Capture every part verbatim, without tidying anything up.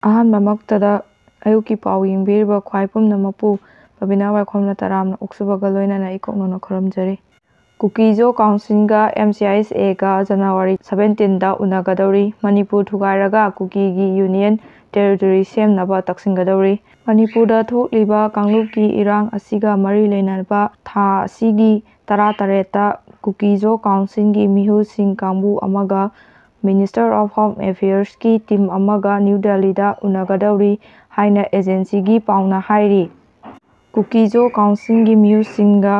ꯑꯍꯥꯟꯕꯃꯛꯇꯗ ꯑꯌꯨꯛꯀꯤ ꯄꯥꯎ ꯌꯦꯡꯕꯤꯔꯤꯕ ꯈ꯭ꯋꯥꯏ ꯄꯨꯝꯅꯃꯛꯄꯨ ꯕꯕꯤꯅꯥ ꯋꯥꯏꯈꯣꯝꯅ ꯇꯔꯥꯝꯅ ꯑꯣꯛꯆꯕꯒ ꯂꯣꯏꯅꯅ ꯏꯀꯣꯛꯅꯅ ꯈꯨꯔꯨꯝꯖꯔꯤ꯫ ꯀꯨꯀꯤꯖꯣ ꯀꯥꯎꯟꯁꯤꯜꯒ M C I S ꯑꯦꯒ January ꯁꯕꯦꯟꯇꯤꯟꯗ ꯎꯅꯒꯗꯧꯔꯤ꯫ Manipur ꯊꯨꯒꯥꯏꯔꯒ ꯀꯨꯀꯤꯒꯤ union territory ꯁꯦꯝꯅꯕ ꯇꯛꯁꯤꯟꯒꯗꯧꯔꯤ꯫ ꯃꯅꯤꯄꯨꯔꯗ ꯊꯣꯛꯂꯤꯕ ꯀꯥꯡꯂꯨꯞꯀꯤ ꯏꯔꯥꯡ ꯑꯁꯤꯒ ꯃꯔꯤ ꯂꯩꯅꯕ ꯊꯥ ꯑꯁꯤꯒꯤ ꯇꯔꯥꯇꯔꯦꯠꯇ ꯀꯨꯀꯤꯖꯣ ꯀꯥꯎꯟꯁꯤꯜꯒꯤ ꯃꯤꯍꯨꯠꯁꯤꯡ ꯀꯥꯡꯕꯨ ꯑꯃꯒ Minister of Home Affairsꯀꯤ ꯇꯤꯝ ꯑꯃꯒ ꯅ꯭ꯌꯨ ꯗꯦꯜꯂꯤꯗ ꯎꯅꯒꯗꯧꯔꯤ ꯍꯥꯏꯅ ꯑꯦꯖꯦꯟꯁꯤꯒꯤ ꯄꯥꯎꯅ ꯍꯥꯏꯔꯤ꯫ ꯀꯨꯀꯤꯖꯣ ꯀꯥꯎꯟꯁꯤꯜꯒꯤ ꯃꯤꯍꯨꯠꯁꯤꯡꯒ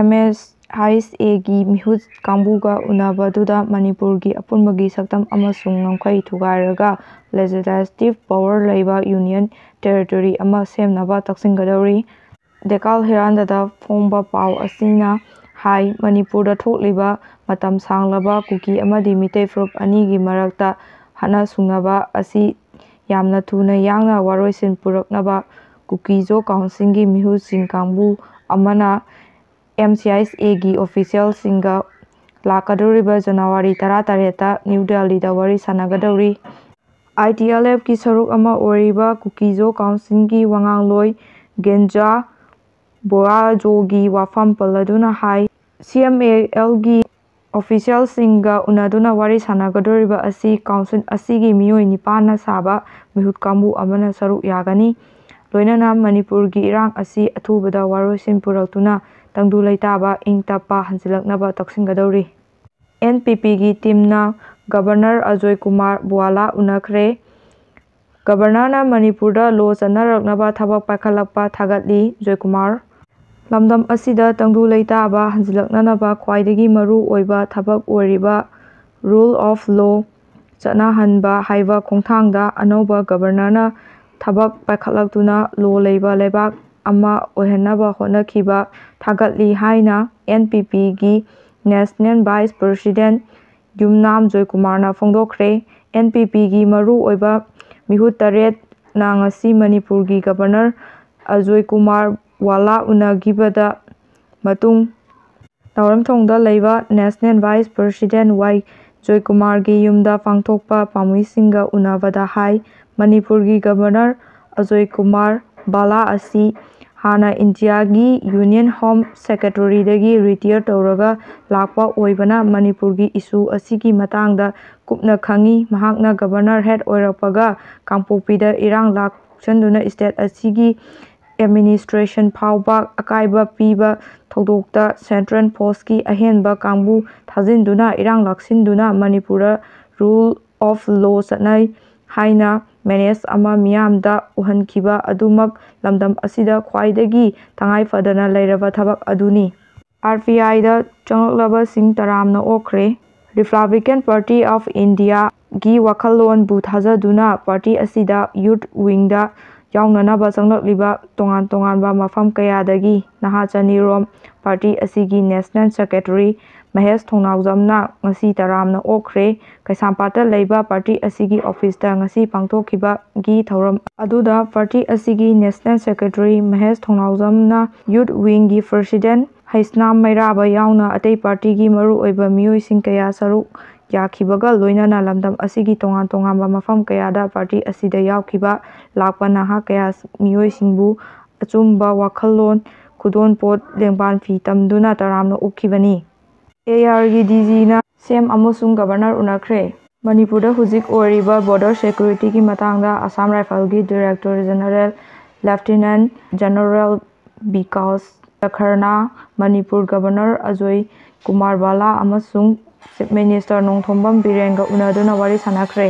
ꯑꯦꯝ ꯑꯦꯁ ꯑꯥꯏ ꯑꯦꯁ ꯑꯦꯒꯤ ꯃꯤꯍꯨꯠ ꯀꯥꯡꯕꯨꯒ ꯎꯅꯕꯗꯨꯗ ꯃꯅꯤꯄꯨꯔꯒꯤ ꯑꯄꯨꯟꯕꯒꯤ ꯁꯛꯇꯝ ꯑꯃꯁꯨꯡ ꯉꯝꯈꯩ ꯊꯨꯒꯥꯏꯔꯒ ꯂꯦꯖꯤꯁꯂꯦꯇꯤꯚ ꯄꯥꯋꯔ ꯂꯩꯕ ꯌꯨꯅꯤꯌꯟ ꯇꯦꯔꯤꯇꯣꯔꯤ ꯑꯃ ꯁꯦꯝꯅꯕ ꯇꯛꯁꯤꯟꯒꯗꯧꯔꯤ꯫ ꯗꯦꯀꯥꯜ ꯍꯤꯔꯥꯟꯗꯗ ꯐꯣꯡꯕ ꯄꯥꯎ ꯑꯁꯤꯅ ꯍꯥꯏ, ꯃꯅꯤꯄꯨꯔꯗ ꯊꯣꯛꯂꯤꯕ ꯃꯇꯝ ꯁꯥꯡꯂꯕ ꯀꯨꯀꯤ ꯑꯃꯗꯤ ꯃꯤꯇꯩ ꯐꯨꯔꯨꯞ ꯑꯅꯤꯒꯤ ꯃꯔꯛꯇ ꯍꯥꯠꯅ ꯁꯨꯡꯅꯕ ꯑꯁꯤ ꯌꯥꯝꯅ ꯊꯨꯅ ꯌꯥꯡꯅ ꯋꯥꯔꯣꯏꯁꯤꯟ ꯄꯨꯔꯛꯅꯕ ꯀꯨꯀꯤꯖꯣ ꯀꯥꯎꯟꯁꯤꯜꯒꯤ ꯃꯤꯍꯨꯠꯁꯤꯡ ꯀꯥꯡꯕꯨ ꯑꯃꯅ ꯑꯦꯝ ꯁꯤ ꯑꯥꯏ ꯑꯦꯁ ꯑꯦꯒꯤ ꯑꯣꯐꯤꯁꯤꯌꯦꯜꯁꯤꯡꯒ ꯂꯥꯛꯀꯗꯧꯔꯤꯕ ꯖꯅꯋꯥꯔꯤ ꯇꯔꯥꯇꯔꯦꯠꯇ ꯅ꯭ꯌꯨ ꯗꯦꯜꯂꯤꯗ ꯋꯥꯔꯤ ꯁꯥꯟꯅꯒꯗꯧꯔꯤ꯫ ꯑꯥꯏ ꯇꯤ ꯑꯦꯜ ꯑꯦꯐꯀꯤ ꯁꯔꯨꯛ ꯑꯃ ꯑꯣꯏꯔꯤꯕ ꯀꯨꯀꯤꯖꯣ ꯀꯥꯎꯟꯁꯤꯜꯒꯤ ꯋꯥꯉꯥꯡꯂꯣꯏ ꯒꯦꯟꯖꯥ ꯕꯣꯔꯥꯖꯣꯒꯤ ꯋꯥꯐꯝ ꯄꯜꯂꯗꯨꯅ ꯍꯥꯏ, ꯁꯤ ꯑꯦꯝ ꯑꯦ ꯑꯦꯜꯒꯤ ꯑꯣꯐꯤꯁꯤꯌꯦꯜꯁꯤꯡꯒ ꯎꯅꯗꯨꯅ ꯋꯥꯔꯤ ꯁꯥꯟꯅꯒꯗꯧꯔꯤꯕ ꯑꯁꯤ ꯀꯥꯎꯟꯁꯤꯜ ꯑꯁꯤꯒꯤ ꯃꯤꯑꯣꯏ ꯅꯤꯄꯥꯟꯅ ꯁꯥꯕ ꯃꯤꯍꯨꯠ ꯀꯥꯡꯕꯨ ꯑꯃꯅ ꯁꯔꯨꯛ ꯌꯥꯒꯅꯤ꯫ ꯂꯣꯏꯅꯅ ꯃꯅꯤꯄꯨꯔꯒꯤ ꯏꯔꯥꯡ ꯑꯁꯤ ꯑꯊꯨꯕꯗ ꯋꯥꯔꯣꯏꯁꯤꯟ ꯄꯨꯔꯛꯇꯨꯅ ꯇꯪꯗꯨ ꯂꯩꯇꯥꯕ ꯏꯪ ꯇꯞꯄ ꯍꯟꯖꯤꯜꯂꯛꯅꯕ ꯇꯛꯁꯤꯟꯒꯗꯧꯔꯤ꯫ ꯑꯦꯟ ꯄꯤ ꯄꯤꯒꯤ ꯇꯤꯝꯅ ꯒꯕꯔꯅꯔ ꯑꯖꯣꯏ ꯀꯨꯃꯥꯔ ꯕꯨꯋꯥꯂꯥ ꯎꯅꯈ꯭ꯔꯦ꯫ ꯒꯕꯔꯅꯔꯅ ꯃꯅꯤꯄꯨꯔꯗ ꯂꯣ ꯆꯠꯅꯔꯛꯅꯕ ꯊꯕꯛ ꯄꯥꯏꯈꯠꯂꯛꯄ ꯊꯥꯒꯠꯂꯤ, ꯖꯣꯏꯀꯨꯃꯥꯔ꯫ ꯂꯝꯗꯝ ꯑꯁꯤꯗ ꯇꯪꯗꯨ ꯂꯩꯇꯥꯕ ꯍꯟꯖꯤꯜꯂꯛꯅꯅꯕ ꯈ꯭ꯋꯥꯏꯗꯒꯤ ꯃꯔꯨ ꯑꯣꯏꯕ ꯊꯕꯛ ꯑꯣꯏꯔꯤꯕ rule of law ꯆꯠꯅꯍꯟꯕ ꯍꯥꯏꯕ ꯈꯣꯡꯊꯥꯡꯗ ꯑꯅꯧꯕ ꯒꯕꯔꯅꯔꯅ ꯊꯕꯛ ꯄꯥꯏꯈꯠꯂꯛꯇꯨꯅ ꯂꯣ ꯂꯩꯕ ꯂꯩꯕꯥꯛ ꯑꯃ ꯑꯣꯏꯍꯟꯅꯕ ꯍꯣꯠꯅꯈꯤꯕ ꯊꯥꯒꯠꯂꯤ ꯍꯥꯏꯅ ꯑꯦꯟ ꯄꯤ ꯄꯤꯒꯤ National Vice President ꯌꯨꯝꯅꯥꯝ ꯖꯣꯏꯀꯨꯃꯥꯔꯅ ꯐꯣꯡꯗꯣꯛꯈ꯭ꯔꯦ꯫ ꯑꯦꯟ ꯄꯤ ꯄꯤꯒꯤ ꯃꯔꯨ ꯑꯣꯏꯕ ꯃꯤꯍꯨꯠ ꯇꯔꯦꯠꯅ ꯉꯁꯤ ꯃꯅꯤꯄꯨꯔꯒꯤ ꯒꯕꯔꯅꯔ ꯑꯖꯣꯏ ꯀꯨꯃꯥꯔ ꯋꯥꯂꯥ ꯎꯅꯈꯤꯕꯗ ꯃꯇꯨꯡ ꯅꯥꯎꯔꯦꯝꯊꯣꯡꯗ ꯂꯩꯕ National Vice President ꯋꯥꯏ ꯑꯖꯣꯏ ꯀꯨꯃꯥꯔꯒꯤ ꯌꯨꯝꯗ ꯄꯥꯡꯊꯣꯛꯄ ꯄꯥꯝꯃꯤꯁꯤꯡꯒ ꯎꯅꯕꯗ ꯍꯥꯏ꯫ ꯃꯅꯤꯄꯨꯔꯒꯤ ꯒꯕꯔꯅꯔ ꯑꯖꯣꯏ ꯀꯨꯃꯥꯔ ꯕꯥꯂꯥ ꯑꯁꯤ ꯍꯥꯟꯅ ꯏꯟꯗꯤꯌꯥꯒꯤ ꯌꯨꯅꯤꯌꯟ ꯍꯣꯝ ꯁꯦꯀ꯭ꯔꯦꯇꯔꯤꯗꯒꯤ ꯔꯤꯇꯤꯌꯔ ꯇꯧꯔꯒ ꯂꯥꯛꯄ ꯑꯣꯏꯕꯅ ꯃꯅꯤꯄꯨꯔꯒꯤ ꯏꯁꯨ ꯑꯁꯤꯒꯤ ꯃꯇꯥꯡꯗ ꯀꯨꯞꯅ ꯈꯪꯏ꯫ ꯃꯍꯥꯛꯅ ꯒꯕꯔꯅꯔ ꯍꯦꯠ ꯑꯣꯏꯔꯛꯄꯒ ꯀꯥꯡꯄꯣꯛꯄꯤꯗ ꯏꯔꯥꯡ ꯂꯥꯛꯁꯟꯗꯨꯅ ꯁ꯭ꯇꯦꯠ ꯑꯁꯤꯒꯤ ꯑꯦꯗꯃꯤꯅꯤꯁꯇ꯭ꯔꯦꯁꯟ ꯐꯥꯎꯕ ꯑꯀꯥꯏꯕ ꯄꯤꯕ ꯊꯧꯗꯣꯛꯇ ꯁꯦꯟꯇ꯭ꯔꯦꯜ ꯐꯣꯔꯁꯀꯤ ꯑꯍꯦꯟꯕ ꯀꯥꯡꯕꯨ ꯊꯥꯖꯤꯟꯗꯨꯅ ꯏꯔꯥꯡ ꯂꯥꯛꯁꯤꯟꯗꯨꯅ ꯃꯅꯤꯄꯨꯔꯗ ꯔꯨꯜ ꯑꯣꯐ ꯂꯣ ꯆꯠꯅꯩ ꯍꯥꯏꯅ ꯃꯦꯅꯦꯖ ꯑꯃ ꯃꯤꯌꯥꯝꯗ ꯎꯍꯟꯈꯤꯕ ꯑꯗꯨꯃꯛ ꯂꯝꯗꯝ ꯑꯁꯤꯗ ꯈ꯭ꯋꯥꯏꯗꯒꯤ ꯇꯉꯥꯏ ꯐꯗꯅ ꯂꯩꯔꯕ ꯊꯕꯛ ꯑꯗꯨꯅꯤ꯫ ꯑꯥꯔ ꯄꯤ ꯑꯥꯏꯗ ꯆꯪꯂꯛꯂꯕꯁꯤꯡ ꯇꯔꯥꯝꯅ ꯑꯣꯛꯈ꯭ꯔꯦ꯫ ꯔꯤꯄꯕ꯭ꯂꯤꯀꯦꯟ ꯄꯥꯔꯇꯤ ꯑꯣꯐ ꯏꯟꯗꯤꯌꯥꯒꯤ ꯋꯥꯈꯜꯂꯣꯟꯕꯨ ꯊꯥꯖꯗꯨꯅ ꯄꯥꯔꯇꯤ ꯑꯁꯤꯗ ꯌꯨꯠ ꯋꯤꯡꯗ ꯌꯥꯎꯅꯅꯕ ꯆꯪꯂꯛꯂꯤꯕ ꯇꯣꯉꯥꯟ ꯇꯣꯉꯥꯟꯕ ꯃꯐꯝ ꯀꯌꯥꯗꯒꯤ ꯅꯍꯥ ꯆꯅꯤꯔꯣꯝ ꯄꯥꯔꯇꯤ ꯑꯁꯤꯒꯤ ꯅꯦꯁꯅꯦꯜ ꯁꯦꯀ꯭ꯔꯦꯇꯔꯤ ꯃꯍꯦꯁ ꯊꯣꯡꯅꯥꯎꯖꯝꯅ ꯉꯁꯤ ꯇꯔꯥꯝꯅ ꯑꯣꯛꯈ꯭ꯔꯦ꯫ ꯀꯩꯁꯥꯝꯄꯥꯠꯇ ꯂꯩꯕ ꯄꯥꯔꯇꯤ ꯑꯁꯤꯒꯤ ꯑꯣꯐꯤꯁꯇ ꯉꯁꯤ ꯄꯥꯡꯊꯣꯛꯈꯤꯕꯒꯤ ꯊꯧꯔꯝ ꯑꯗꯨꯗ ꯄꯥꯔꯇꯤ ꯑꯁꯤꯒꯤ ꯅꯦꯁꯅꯦꯜ ꯁꯦꯀ꯭ꯔꯦꯇꯔꯤ ꯃꯍꯦꯁ ꯊꯣꯡꯅꯥꯎꯖꯝꯅ ꯌꯨꯠ ꯋꯤꯡꯒꯤ ꯄ꯭ꯔꯁꯤꯗꯦꯟ ꯍꯩꯁꯅꯥꯝ ꯃꯩꯔꯥꯕ ꯌꯥꯎꯅ ꯑꯇꯩ ꯄꯥꯔꯇꯤꯒꯤ ꯃꯔꯨꯑꯣꯏꯕ ꯃꯤꯑꯣꯏꯁꯤꯡ ꯀꯌꯥ ꯁꯔꯨꯛ ꯌꯥꯈꯤꯕꯒ ꯂꯣꯏꯅꯅ ꯂꯝꯗꯝ ꯑꯁꯤꯒꯤ ꯇꯣꯉꯥꯟ ꯇꯣꯉꯥꯟꯕ ꯃꯐꯝ ꯀꯌꯥꯗ ꯄꯥꯔꯇꯤ ꯑꯁꯤꯗ ꯌꯥꯎꯈꯤꯕ ꯂꯥꯛꯄ ꯅꯍꯥ ꯀꯌꯥ ꯃꯤꯑꯣꯏꯁꯤꯡꯕꯨ ꯑꯆꯨꯝꯕ ꯋꯥꯈꯜꯂꯣꯟ ꯈꯨꯗꯣꯟꯄꯣꯠ ꯂꯦꯡꯕꯥꯟ ꯐꯤ ꯇꯝꯗꯨꯅ ꯇꯔꯥꯝꯅ ꯑꯣꯛꯈꯤꯕꯅꯤ꯫ ꯑꯦ ꯑꯥꯔꯒꯤ ꯗꯤ ꯖꯤꯅ ꯁꯤ ꯑꯦꯝ ꯑꯃꯁꯨꯡ ꯒꯕꯔꯅꯔ ꯎꯅꯈ꯭ꯔꯦ꯫ ꯃꯅꯤꯄꯨꯔꯗ ꯍꯧꯖꯤꯛ ꯑꯣꯏꯔꯤꯕ ꯕꯣꯔꯗꯔ ꯁꯦꯀ꯭ꯌꯨꯔꯤꯇꯤꯒꯤ ꯃꯇꯥꯡꯗ ꯑꯁꯥꯝ ꯔꯥꯏꯐꯜꯒꯤ director general lieutenant general Vikas ꯆꯈꯔꯅꯥ, ꯃꯅꯤꯄꯨꯔ ꯒꯕꯔꯅꯔ ꯑꯖꯣꯏ ꯀꯨꯃꯥꯔ ꯕꯥꯂꯥ ꯑꯃꯁꯨꯡ ꯆꯤꯐ ꯃꯤꯅꯤꯁꯇꯔ ꯅꯣꯡꯊꯣꯝꯕꯝ ꯕꯤꯔꯦꯟꯒ ꯎꯅꯗꯨꯅ ꯋꯥꯔꯤ ꯁꯥꯟꯅꯈ꯭ꯔꯦ꯫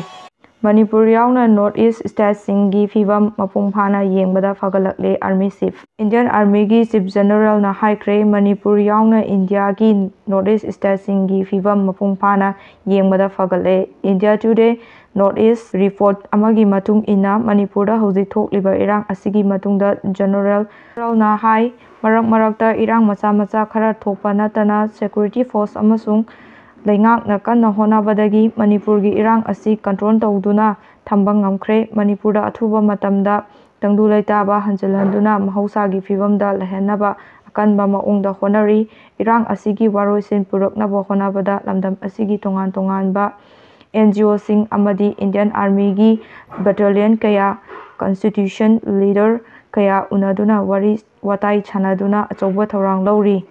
ꯃꯅꯤꯄꯨꯔ ꯌꯥꯎꯅ ꯅꯣꯔꯠ ꯏꯁ ꯁ꯭ꯇꯦꯠꯁꯤꯡꯒꯤ ꯐꯤꯕꯝ ꯃꯄꯨꯡ ꯐꯥꯅ ꯌꯦꯡꯕꯗ ꯐꯒꯠꯂꯛꯂꯦ, ꯑꯥꯔꯃꯤ ꯆꯤꯐ꯫ ꯏꯟꯗꯤꯌꯟ ꯑꯥꯔꯃꯤꯒꯤ ꯆꯤꯐ ꯖꯦꯅꯔꯦꯜꯅ ꯍꯥꯏꯈ꯭ꯔꯦ, ꯃꯅꯤꯄꯨꯔ ꯌꯥꯎꯅ ꯏꯟꯗꯤꯌꯥꯒꯤ ꯅꯣꯔꯠ ꯏꯁ ꯁ꯭ꯇꯦꯠꯁꯤꯡꯒꯤ ꯐꯤꯕꯝ ꯃꯄꯨꯡ ꯐꯥꯅ ꯌꯦꯡꯕꯗ ꯐꯒꯠꯂꯦ꯫ ꯏꯟꯗꯤꯌꯥ ꯇꯨꯗꯦ ꯅꯣꯔꯠ ꯏꯁ ꯔꯤꯄꯣꯔꯠ ꯑꯃꯒꯤ ꯃꯇꯨꯡ ꯏꯟꯅ, ꯃꯅꯤꯄꯨꯔꯗ ꯍꯧꯖꯤꯛ ꯊꯣꯛꯂꯤꯕ ꯏꯔꯥꯡ ꯑꯁꯤꯒꯤ ꯃꯇꯨꯡꯗ ꯖꯦꯅꯔꯦꯜꯅ ꯍꯥꯏ, ꯃꯔꯛ ꯃꯔꯛꯇ ꯏꯔꯥꯡ ꯃꯆꯥ ꯃꯆꯥ ꯈꯔ ꯊꯣꯛꯄ ꯅꯠꯇꯅ ꯁꯦꯀ꯭ꯌꯨꯔꯤꯇꯤ ꯐꯣꯔꯁ ꯑꯃꯁꯨꯡ ꯂꯩꯉꯥꯛꯅ ꯀꯟꯅ ꯍꯣꯠꯅꯕꯗꯒꯤ ꯃꯅꯤꯄꯨꯔꯒꯤ ꯏꯔꯥꯡ ꯑꯁꯤ ꯀꯟꯇ꯭ꯔꯣꯜ ꯇꯧꯗꯨꯅ ꯊꯝꯕ ꯉꯝꯈ꯭ꯔꯦ꯫ ꯃꯅꯤꯄꯨꯔꯗ ꯑꯊꯨꯕ ꯃꯇꯝꯗ ꯇꯪꯗꯨ ꯂꯩꯇꯥꯕ ꯍꯟꯖꯤꯜꯍꯟꯗꯨꯅ ꯃꯍꯧꯁꯥꯒꯤ ꯐꯤꯕꯝꯗ ꯂꯩꯍꯟꯅꯕ ꯑꯀꯟꯕ ꯃꯑꯣꯡꯗ ꯍꯣꯠꯅꯔꯤ꯫ ꯏꯔꯥꯡ ꯑꯁꯤꯒꯤ ꯋꯥꯔꯣꯏꯁꯤꯟ ꯄꯨꯔꯛꯅꯕ ꯍꯣꯠꯅꯕꯗ ꯂꯝꯗꯝ ꯑꯁꯤꯒꯤ ꯇꯣꯉꯥꯟ ꯇꯣꯉꯥꯟꯕ N G Oꯁꯤꯡ ꯑꯃꯗꯤ Indian Armyꯒꯤ battalion ꯀꯌꯥ, constitution leader ꯀꯌꯥ ꯎꯅꯗꯨꯅ ꯋꯥꯔꯤ ꯋꯥꯇꯥꯏ ꯁꯥꯟꯅꯗꯨꯅ ꯑꯆꯧꯕ ꯊꯧꯔꯥꯡ ꯂꯧꯔꯤ꯫